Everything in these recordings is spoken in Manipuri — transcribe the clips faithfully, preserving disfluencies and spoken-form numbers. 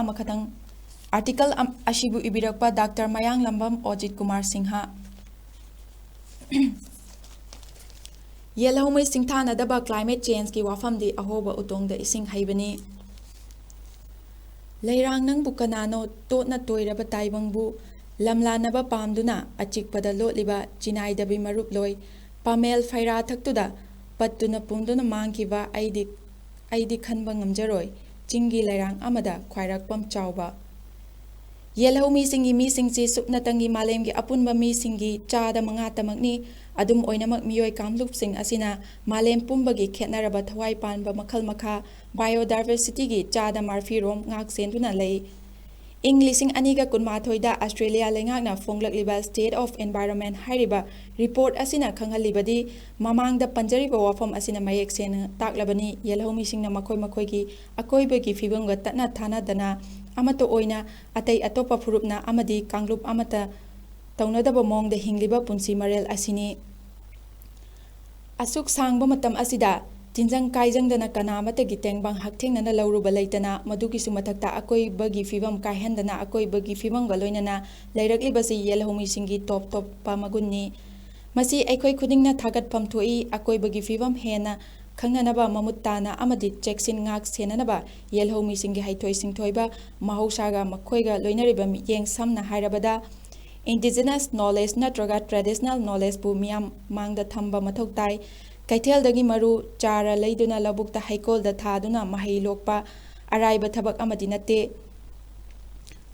ꯑꯃꯈꯛꯇꯪ꯫ ꯑꯥꯔꯇꯤꯀꯜ ꯑꯁꯤꯕꯨ ꯏꯕꯤꯔꯛꯄ ꯗꯥꯛꯇꯔ ꯃꯌꯥꯡꯂꯝꯕꯝ ꯑꯣꯖꯤꯠ ꯀꯨꯃꯥꯔ ꯁꯤꯡꯍ꯫ ꯌꯦꯜꯍꯧꯃꯩ ꯁꯤꯡꯊꯥꯅꯗꯕ ꯀ꯭ꯂꯥꯏꯃꯦꯠ ꯆꯦꯟꯖꯀꯤ ꯋꯥꯐꯝꯗꯤ ꯑꯍꯣꯕ ꯎꯇꯣꯡꯗ ꯏꯁꯤꯡ ꯍꯩꯕꯅꯤ꯫ ꯂꯩꯔꯥꯡ ꯅꯪꯕꯨ ꯀꯅꯥꯅꯣ, ꯇꯣꯠꯅ ꯇꯣꯏꯔꯕ ꯇꯥꯏꯕꯪꯕꯨ ꯂꯝꯂꯥꯟꯅꯕ ꯄꯥꯝꯗꯨꯅ, ꯑꯆꯤꯛꯄꯗ ꯂꯣꯠꯂꯤꯕ ꯆꯤꯅꯥꯏꯗꯕꯤ ꯃꯔꯨꯞꯂꯣꯏ, ꯄꯥꯃꯦꯜ ꯐꯩꯔꯥ ꯊꯛꯇꯨꯗ ꯄꯠꯇꯨꯅ ꯄꯨꯝꯗꯨꯅ ꯃꯥꯡꯈꯤꯕ ꯑꯩꯗꯤ, ꯑꯩꯗꯤ ꯈꯟꯕ ꯉꯝꯖꯔꯣꯏ, ꯆꯤꯡꯒꯤ ꯂꯩꯔꯥꯡ ꯑꯃꯗ ꯈ꯭ꯋꯥꯏꯔꯥꯛꯄꯝ ꯆꯥꯎꯕ꯫ ꯌꯦꯜꯍꯧꯃꯤꯁꯤꯡꯒꯤ ꯃꯤꯁꯤꯡꯁꯤ ꯁꯨꯞꯅꯇꯪꯒꯤ ꯃꯥꯂꯦꯝꯒꯤ ꯑꯄꯨꯟꯕ ꯃꯤꯁꯤꯡꯒꯤ ꯆꯥꯗ ꯃꯉꯥꯇꯃꯛꯅꯤ꯫ ꯑꯗꯨꯝ ꯑꯣꯏꯅꯃꯛ, ꯃꯤꯑꯣꯏ ꯀꯥꯡꯂꯨꯞꯁꯤꯡ ꯑꯁꯤꯅ ꯃꯥꯂꯦꯝ ꯄꯨꯝꯕꯒꯤ ꯈꯦꯠꯅꯔꯕ ꯊꯋꯥꯏ ꯄꯥꯟꯕ ꯃꯈꯜ ꯃꯈꯥ, ꯕꯥꯏꯑꯣꯗꯥꯏꯚꯔꯁꯤꯇꯤꯒꯤ ꯆꯥꯗ ꯃꯔꯐꯤ ꯔꯣꯝ ꯉꯥꯛ ꯁꯦꯟꯗꯨꯅ ꯂꯩ꯫ ꯏꯪ ꯂꯤꯁꯤꯡ ꯑꯅꯤꯒ ꯀꯨꯟꯃꯥꯊꯣꯏꯗ ꯑꯁꯇ꯭ꯔꯦꯂꯤꯌꯥ ꯂꯩꯉꯥꯛꯅ ꯐꯣꯡꯂꯛꯂꯤꯕ State of Environment ꯍꯥꯏꯔꯤꯕ ꯔꯤꯄꯣꯔꯠ ꯑꯁꯤꯅ ꯈꯪꯍꯜꯂꯤꯕꯗꯤ, ꯃꯃꯥꯡꯗ ꯄꯟꯖꯔꯤꯕ ꯋꯥꯐꯝ ꯑꯁꯤꯅ ꯃꯌꯦꯛ ꯁꯦꯡꯅ ꯇꯥꯛꯂꯕꯅꯤ꯫ ꯌꯦꯜꯍꯧꯃꯤꯁꯤꯡꯅ ꯃꯈꯣꯏ ꯃꯈꯣꯏꯒꯤ ꯑꯀꯣꯏꯕꯒꯤ ꯐꯤꯕꯝꯒ ꯇꯠꯅ ꯊꯥꯅꯗꯅ ꯑꯃꯠꯇ ꯑꯣꯏꯅ ꯑꯇꯩ ꯑꯇꯣꯞꯄ ꯐꯨꯔꯨꯞꯅ ꯑꯃꯗꯤ ꯀꯥꯡꯂꯨꯞ ꯑꯃꯠꯇ ꯇꯧꯅꯗꯕ ꯃꯑꯣꯡꯗ ꯍꯤꯡꯂꯤꯕ ꯄꯨꯟꯁꯤ ꯃꯔꯦꯜ ꯑꯁꯤꯅꯤ꯫ ꯑꯁꯨꯛ ꯁꯥꯡꯕ ꯃꯇꯝ ꯑꯁꯤꯗ ꯇꯤꯟꯖꯪ ꯀꯥꯏꯖꯪꯗꯅ ꯀꯅꯥ ꯑꯃꯠꯇꯒꯤ ꯇꯦꯡꯕꯥꯡ ꯍꯛꯊꯦꯡꯅꯅ ꯂꯧꯔꯨꯕ ꯂꯩꯇꯅ, ꯃꯗꯨꯒꯤꯁꯨ ꯃꯊꯛꯇ ꯑꯀꯣꯏꯕꯒꯤ ꯐꯤꯕꯝ ꯀꯥꯏꯍꯟꯗꯅ, ꯑꯀꯣꯏꯕꯒꯤ ꯐꯤꯕꯝꯒ ꯂꯣꯏꯅꯅ ꯂꯩꯔꯛꯂꯤꯕꯁꯤ ꯌꯦꯜꯍꯧꯃꯤꯁꯤꯡꯒꯤ ꯇꯣꯞ ꯇꯣꯞꯄ ꯃꯒꯨꯟꯅꯤ꯫ ꯃꯁꯤ ꯑꯩꯈꯣꯏ ꯈꯨꯗꯤꯡꯅ ꯊꯥꯒꯠꯐꯝ ꯊꯣꯛꯏ꯫ ꯑꯀꯣꯏꯕꯒꯤ ꯐꯤꯕꯝ ꯍꯦꯟꯅ ꯈꯪꯅꯅꯕ, ꯃꯃꯨꯠ ꯇꯥꯅ ꯑꯃꯗꯤ ꯆꯦꯛꯁꯤꯟ ꯉꯥꯛ ꯁꯦꯟꯅꯅꯕ ꯌꯦꯜꯍꯧꯃꯤꯁꯤꯡꯒꯤ ꯍꯩꯊꯣꯏ ꯁꯤꯡꯊꯣꯏꯕ, ꯃꯍꯧꯁꯥꯒ ꯃꯈꯣꯏꯒ ꯂꯣꯏꯅꯔꯤꯕ ꯃꯤꯠꯌꯦꯡ, ꯁꯝꯅ ꯍꯥꯏꯔꯕꯗ, indigenous knowledge ꯅꯠꯇ꯭ꯔꯒ traditional knowledgeꯄꯨ ꯃꯤꯌꯥꯝ ꯃꯥꯡꯗ ꯊꯝꯕ ꯃꯊꯧ ꯇꯥꯏ꯫ ꯀꯩꯊꯦꯜꯗꯒꯤ ꯃꯔꯨ ꯆꯥꯔ ꯂꯩꯗꯨꯅ ꯂꯧꯕꯨꯛꯇ ꯍꯩꯀꯣꯜꯗ ꯊꯥꯗꯨꯅ ꯃꯍꯩ ꯂꯣꯛꯄ ꯑꯔꯥꯏꯕ ꯊꯕꯛ ꯑꯃꯗꯤ ꯅꯠꯇꯦ꯫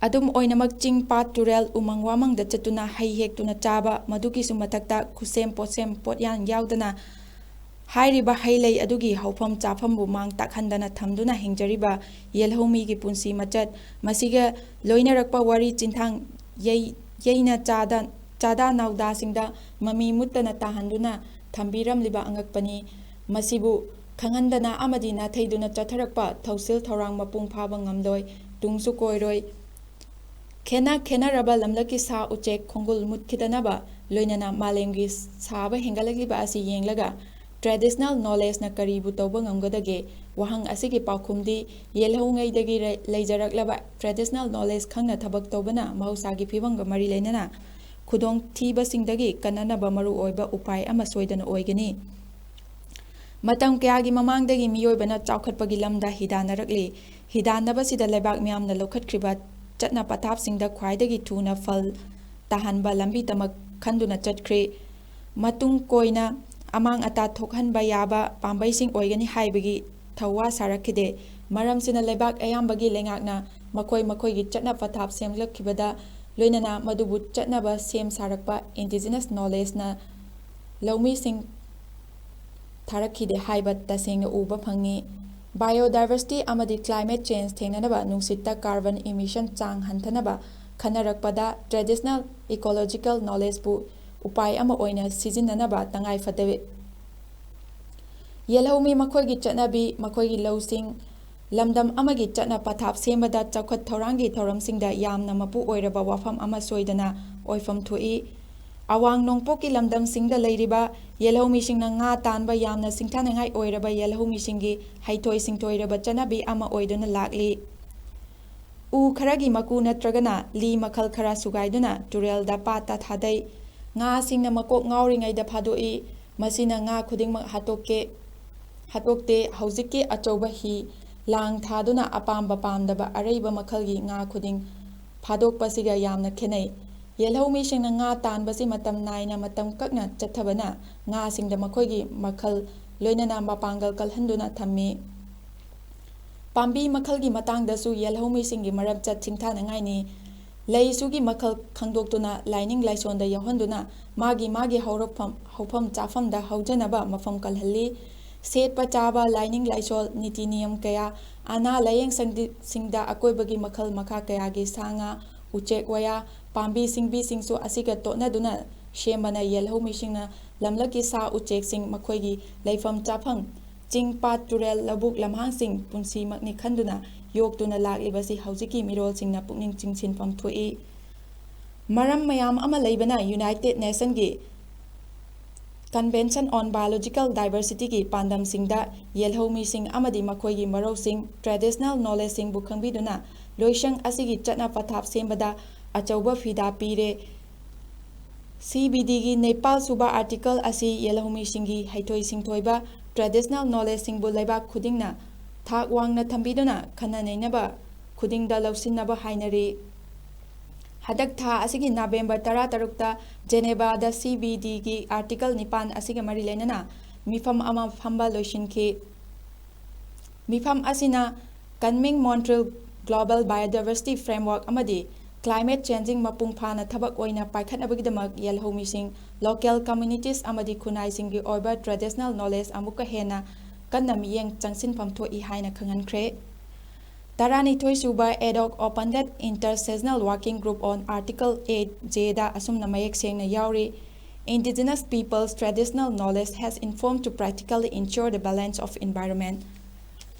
ꯑꯗꯨꯝ ꯑꯣꯏꯅꯃꯛ, ꯆꯤꯡ, ꯄꯥꯠ, ꯇꯨꯔꯦꯜ, ꯎꯃꯪ ꯋꯥꯃꯪꯗ ꯆꯠꯇꯨꯅ ꯍꯩ ꯍꯦꯛꯇꯨꯅ ꯆꯥꯕ, ꯃꯗꯨꯒꯤꯁꯨ ꯃꯊꯛꯇ ꯈꯨꯠꯁꯦꯝ ꯄꯣꯠꯁꯦꯝ ꯄꯣꯠꯌꯥꯟ ꯌꯥꯎꯗꯅ ꯍꯥꯏꯔꯤꯕ ꯍꯩ ꯂꯩ ꯑꯗꯨꯒꯤ ꯍꯧꯐꯝ ꯆꯥꯐꯝꯕꯨ ꯃꯥꯡ ꯇꯥꯛꯍꯟꯗꯅ ꯊꯝꯗꯨꯅ ꯍꯤꯡꯖꯔꯤꯕ ꯌꯦꯜꯍꯧꯃꯤꯒꯤ ꯄꯨꯟꯁꯤ ꯃꯆꯠ, ꯃꯁꯤꯒ ꯂꯣꯏꯅꯔꯛꯄ ꯋꯥꯔꯤ ꯆꯤꯟꯊꯥꯡ ꯌꯩ-, ꯌꯩꯅ ꯆꯥꯗ, ꯆꯥꯗꯥ ꯅꯥꯎꯗꯥꯁꯤꯡꯗ ꯃꯃꯤ ꯃꯨꯠꯇꯅ ꯇꯥꯍꯟꯗꯨꯅ ꯊꯝꯕꯤꯔꯝꯂꯤꯕ ꯑꯉꯛꯄꯅꯤ꯫ ꯃꯁꯤꯕꯨ ꯈꯪꯍꯟꯗꯅ ꯑꯃꯗꯤ ꯅꯥꯊꯩꯗꯨꯅ ꯆꯠꯊꯔꯛꯄ ꯊꯧꯁꯤꯜ ꯊꯧꯔꯥꯡ ꯃꯄꯨꯡ ꯐꯥꯕ ꯉꯝꯂꯣꯏ, ꯇꯨꯡꯁꯨ ꯀꯣꯏꯔꯣꯏ꯫ ꯈꯦꯠꯅ ꯈꯦꯠꯅꯔꯕ ꯂꯝꯂꯛꯀꯤ ꯁꯥ ꯎꯆꯦꯛ ꯈꯣꯡꯒꯨꯜ ꯃꯨꯠꯈꯤꯗꯅꯕ, ꯂꯣꯏꯅꯅ ꯃꯥꯂꯦꯝꯒꯤ ꯁꯥꯕ ꯍꯦꯟꯒꯠꯂꯛꯂꯤꯕ ꯑꯁꯤ ꯌꯦꯡꯂꯒ, traditional knowledgeꯅ ꯀꯔꯤꯕꯨ ꯇꯧꯕ ꯉꯝꯒꯗꯒꯦ? ꯋꯥꯍꯪ ꯑꯁꯤꯒꯤ ꯄꯥꯎꯈꯨꯝꯗꯤ ꯌꯦꯜꯍꯧꯉꯩꯗꯒꯤ ꯂꯩ-, ꯂꯩꯖꯔꯛꯂꯕ traditional knowledge ꯈꯪꯅ ꯊꯕꯛ ꯇꯧꯕꯅ ꯃꯍꯧꯁꯥꯒꯤ ꯐꯤꯕꯝꯒ ꯃꯔꯤ ꯂꯩꯅꯅ ꯈꯨꯗꯣꯡꯊꯤꯕꯁꯤꯡꯗꯒꯤ ꯀꯟꯅꯅꯕ ꯃꯔꯨꯑꯣꯏꯕ ꯎꯄꯥꯏ ꯑꯃ ꯁꯣꯏꯗꯅ ꯑꯣꯏꯒꯅꯤ꯫ ꯃꯇꯝ ꯀꯌꯥꯒꯤ ꯃꯃꯥꯡꯗꯒꯤ ꯃꯤꯑꯣꯏꯕꯅ ꯆꯥꯎꯈꯠꯄꯒꯤ ꯂꯝꯗ ꯍꯤꯗꯥꯟꯅꯔꯛꯂꯤ꯫ ꯍꯤꯗꯥꯟꯅꯕꯁꯤꯗ ꯂꯩꯕꯥꯛ ꯃꯤꯌꯥꯝꯅ ꯂꯧꯈꯠꯈ꯭ꯔꯤꯕ ꯆꯠꯅ ꯄꯊꯥꯞꯁꯤꯡꯗ ꯈ꯭ꯋꯥꯏꯗꯒꯤ ꯊꯨꯅ ꯐꯜ ꯇꯥꯍꯟꯕ ꯂꯝꯕꯤꯗꯃꯛ ꯈꯟꯗꯨꯅ ꯆꯠꯈ꯭ꯔꯤ꯫ ꯃꯇꯨꯡ ꯀꯣꯏꯅ ꯑꯃꯥꯡ ꯑꯇꯥ ꯊꯣꯛꯍꯟꯕ ꯌꯥꯕ ꯄꯥꯝꯕꯩꯁꯤꯡ ꯑꯣꯏꯒꯅꯤ ꯍꯥꯏꯕꯒꯤ ꯊꯧꯋꯥ ꯁꯥꯔꯛꯈꯤꯗꯦ꯫ ꯃꯔꯝꯁꯤꯅ ꯂꯩꯕꯥꯛ ꯑꯌꯥꯝꯕꯒꯤ ꯂꯩꯉꯥꯛꯅ ꯃꯈꯣꯏ ꯃꯈꯣꯏꯒꯤ ꯆꯠꯅ ꯄꯊꯥꯞ ꯁꯦꯝꯂꯛꯈꯤꯕꯗ ꯂꯣꯏꯅꯅ ꯃꯗꯨꯕꯨ ꯆꯠꯅꯕ ꯁꯦꯝ ꯁꯥꯔꯛꯄ indigenous knowledgeꯅ ꯂꯧꯃꯤꯁꯤꯡ ꯊꯥꯔꯛꯈꯤꯗꯦ ꯍꯥꯏꯕ ꯇꯁꯦꯡꯅ ꯎꯕ ꯐꯪꯉꯤ꯫ Biodiversity ꯑꯃꯗꯤ climate change ꯊꯦꯡꯅꯅꯕ ꯅꯨꯡꯁꯤꯠꯇ carbon emission ꯆꯥꯡ ꯍꯟꯊꯅꯕ ꯈꯟꯅꯔꯛꯄꯗ traditional ecological knowledgeꯕꯨ ꯎꯄꯥꯏ ꯑꯃ ꯑꯣꯏꯅ ꯁꯤꯖꯤꯟꯅꯅꯕ ꯇꯉꯥꯏ ꯐꯗꯦ꯫ ꯌꯦꯜꯍꯧꯃꯤ ꯃꯈꯣꯏꯒꯤ ꯆꯠꯅꯕꯤ, ꯃꯈꯣꯏꯒꯤ ꯂꯧꯁꯤꯡ, ꯂꯝꯗꯝ ꯑꯃꯒꯤ ꯆꯠꯅ ꯄꯊꯥꯞ ꯁꯦꯝꯕꯗ ꯆꯥꯎꯈꯠ ꯊꯧꯔꯥꯡꯒꯤ ꯊꯧꯔꯝꯁꯤꯡꯗ ꯌꯥꯝꯅ ꯃꯄꯨ ꯑꯣꯏꯔꯕ ꯋꯥꯐꯝ ꯑꯃ ꯁꯣꯏꯗꯅ ꯑꯣꯏꯐꯝ ꯊꯣꯛꯏ꯫ ꯑꯋꯥꯡ ꯅꯣꯡꯄꯣꯛꯀꯤ ꯂꯝꯗꯝꯁꯤꯡꯗ ꯂꯩꯔꯤꯕ ꯌꯦꯜꯍꯧꯃꯤꯁꯤꯡꯅ ꯉꯥ ꯇꯥꯟꯕ ꯌꯥꯝꯅ ꯁꯤꯡꯊꯥꯅꯤꯡꯉꯥꯏ ꯑꯣꯏꯔꯕ ꯌꯦꯜꯍꯧꯃꯤꯁꯤꯡꯒꯤ ꯍꯩꯊꯣꯏ ꯁꯤꯡꯊꯣꯏꯔꯕ ꯆꯠꯅꯕꯤ ꯑꯃ ꯑꯣꯏꯗꯨꯅ ꯂꯥꯛꯂꯤ꯫ ꯎ ꯈꯔꯒꯤ ꯃꯀꯨ ꯅꯠꯇ꯭ꯔꯒꯅ ꯂꯤ ꯃꯈꯜ ꯈꯔ ꯁꯨꯒꯥꯏꯗꯨꯅ ꯇꯨꯔꯦꯜꯗ, ꯄꯥꯠꯇ ꯊꯥꯗꯩ꯫ ꯉꯥꯁꯤꯡꯅ ꯃꯀꯣꯛ ꯉꯥꯎꯔꯤꯉꯩꯗ ꯐꯥꯗꯣꯛꯏ꯫ ꯃꯁꯤꯅ ꯉꯥ ꯈꯨꯗꯤꯡꯃꯛ ꯍꯥꯠꯇꯣꯛꯀꯦ, ꯍꯥꯠꯇꯣꯛꯇꯦ꯫ ꯍꯧꯖꯤꯛꯀꯤ ꯑꯆꯧꯕ ꯍꯤ ꯂꯥꯡ ꯊꯥꯗꯨꯅ ꯑꯄꯥꯝꯕ ꯄꯥꯝꯗꯕ ꯑꯔꯩꯕ ꯃꯈꯜꯒꯤ ꯉꯥ ꯈꯨꯗꯤꯡ ꯐꯥꯗꯣꯛꯄꯁꯤꯒ ꯌꯥꯝꯅ ꯈꯦꯠꯅꯩ꯫ ꯌꯦꯜꯍꯧꯃꯤꯁꯤꯡꯅ ꯉꯥ ꯇꯥꯟꯕꯁꯤ ꯃꯇꯝ ꯅꯥꯏꯅ, ꯃꯇꯝ ꯀꯛꯅ ꯆꯠꯊꯕꯅ ꯉꯥꯁꯤꯡꯗ ꯃꯈꯣꯏꯒꯤ ꯃꯈꯜ ꯂꯣꯏꯅꯅ ꯃꯄꯥꯡꯒꯜ ꯀꯜꯍꯟꯗꯨꯅ ꯊꯝꯃꯤ꯫ ꯄꯥꯝꯕꯤ ꯃꯈꯜꯒꯤ ꯃꯇꯥꯡꯗꯁꯨ ꯌꯦꯜꯍꯧꯃꯤꯁꯤꯡꯒꯤ ꯃꯔꯝꯆꯠ ꯁꯤꯡꯊꯥꯅꯉꯥꯏꯅꯤ꯫ ꯂꯩꯁꯨꯒꯤ ꯃꯈꯜ ꯈꯪꯗꯣꯛꯇꯨꯅ ꯂꯥꯏꯅꯤꯡ ꯂꯥꯏꯁꯣꯟꯗ ꯌꯥꯎꯍꯟꯗꯨꯅ ꯃꯥꯒꯤ ꯃꯥꯒꯤ ꯍꯧꯔꯛꯐꯝ, ꯍꯧꯐꯝ ꯆꯥꯐꯝꯗ ꯍꯧꯖꯅꯕ ꯃꯐꯝ ꯀꯜꯍꯜꯂꯤ꯫ ꯁꯦꯠꯄ ꯆꯥꯕ, ꯂꯥꯏꯅꯤꯡ ꯂꯥꯏꯁꯣꯜ, ꯅꯤꯇꯤ ꯅꯤꯌꯝ ꯀꯌꯥ, ꯑꯅꯥ ꯂꯥꯌꯦꯡ ꯁꯪꯗꯤ-, ꯁꯤꯡꯗ ꯑꯀꯣꯏꯕꯒꯤ ꯃꯈꯜ ꯃꯈꯥ ꯀꯌꯥꯒꯤ ꯁꯥ ꯉꯥ, ꯎꯆꯦꯛ ꯋꯥꯌꯥ, ꯄꯥꯝꯕꯤ ꯁꯤꯡꯕꯤꯁꯤꯡꯁꯨ ꯑꯁꯤꯒ ꯇꯣꯠꯅꯗꯨꯅ ꯁꯦꯝꯕꯅ ꯌꯦꯜꯍꯧꯃꯤꯁꯤꯡꯅ ꯂꯝꯂꯛꯀꯤ ꯁꯥ ꯎꯆꯦꯛꯁꯤꯡ, ꯃꯈꯣꯏꯒꯤ ꯂꯩꯐꯝ ꯆꯥꯐꯝ, ꯆꯤꯡ, ꯄꯥꯠ, ꯇꯨꯔꯦꯜ, ꯂꯧꯕꯨꯛ, ꯂꯝꯍꯥꯡꯁꯤꯡ ꯄꯨꯟꯁꯤꯃꯛꯅꯤ ꯈꯟꯗꯨꯅ ꯌꯣꯛꯇꯨꯅ ꯂꯥꯛꯂꯤꯕꯁꯤ ꯍꯧꯖꯤꯛꯀꯤ ꯃꯤꯔꯣꯜꯁꯤꯡꯅ ꯄꯨꯛꯅꯤꯡ ꯆꯤꯡꯁꯤꯟꯐꯝ ꯊꯣꯛꯏ꯫ ꯃꯔꯝ ꯃꯌꯥꯝ ꯑꯃ ꯂꯩꯕꯅ United Nationꯒꯤ Convention on Biological Diversityꯒꯤ ꯄꯥꯟꯗꯝꯁꯤꯡꯗ ꯌꯦꯜꯍꯧꯃꯤꯁꯤꯡ ꯑꯃꯗꯤ ꯃꯈꯣꯏꯒꯤ ꯃꯔꯧꯁꯤꯡ, traditional knowledgeꯁꯤꯡꯕꯨ ꯈꯪꯕꯤꯗꯨꯅ ꯂꯣꯏꯁꯪ ꯑꯁꯤꯒꯤ ꯆꯠꯅ ꯄꯊꯥꯞ ꯁꯦꯝꯕꯗ ꯑꯆꯧꯕ ꯐꯤꯗꯥ ꯄꯤꯔꯦ꯫ CBDꯒꯤ ꯅꯤꯄꯥꯜ ꯁꯨꯕ article ꯑꯁꯤ ꯌꯦꯜꯍꯧꯃꯤꯁꯤꯡꯒꯤ ꯍꯩꯊꯣꯏ ꯁꯤꯡꯊꯣꯏꯕ traditional knowledgeꯁꯤꯡꯕꯨ ꯂꯩꯕꯥꯛ ꯈꯨꯗꯤꯡꯅ ꯊꯥꯛ ꯋꯥꯡꯅ ꯊꯝꯕꯤꯗꯨꯅ ꯈꯟꯅ ꯅꯩꯅꯕ ꯈꯨꯗꯤꯡꯗ ꯂꯧꯁꯤꯟꯅꯕ ꯍꯥꯏꯅꯔꯤ꯫ ꯍꯟꯗꯛ ꯊꯥ ꯑꯁꯤꯒꯤ ꯅꯕꯦꯝꯕꯔ ꯇꯔꯥꯇꯔꯨꯛꯇ ꯖꯦꯅꯦꯚꯥꯗ CBDꯒꯤ article ꯅꯤꯄꯥꯟ ꯑꯁꯤꯒ ꯃꯔꯤ ꯂꯩꯅꯅ ꯃꯤꯐꯝ ꯑꯃ ꯐꯝꯕ ꯂꯣꯏꯁꯤꯟꯈꯤ꯫ ꯃꯤꯐꯝ ꯑꯁꯤꯅ Kunming Montreal Global Biodiversity Framework ꯑꯃꯗꯤ climate changeing ꯃꯄꯨꯡ ꯐꯥꯅ ꯊꯕꯛ ꯑꯣꯏꯅ ꯄꯥꯏꯈꯠꯅꯕꯒꯤꯗꯃꯛ ꯌꯦꯜꯍꯧꯃꯤꯁꯤꯡ, local communities ꯑꯃꯗꯤ ꯈꯨꯟꯅꯥꯏꯁꯤꯡꯒꯤ ꯑꯣꯏꯕ traditional knowledge ꯑꯃꯨꯛꯀ ꯍꯦꯟꯅ ꯀꯟꯅ ꯃꯤꯠꯌꯦꯡ ꯆꯪꯁꯤꯟꯐꯝ ꯊꯣꯛꯏ ꯍꯥꯏꯅ ꯈꯪꯍꯟꯈ꯭ꯔꯦ꯫ ꯇꯔꯥꯅꯤꯊꯣꯏ ꯁꯨꯕ ADOC Open Date Inter-Sessional Working Group on Article eight Jꯗ ꯑꯁꯨꯝꯅ ꯃꯌꯦꯛ ꯁꯦꯡꯅ ꯌꯥꯎꯔꯤ: Indigenous people's traditional knowledge has informed to practically ensure the balance of environment.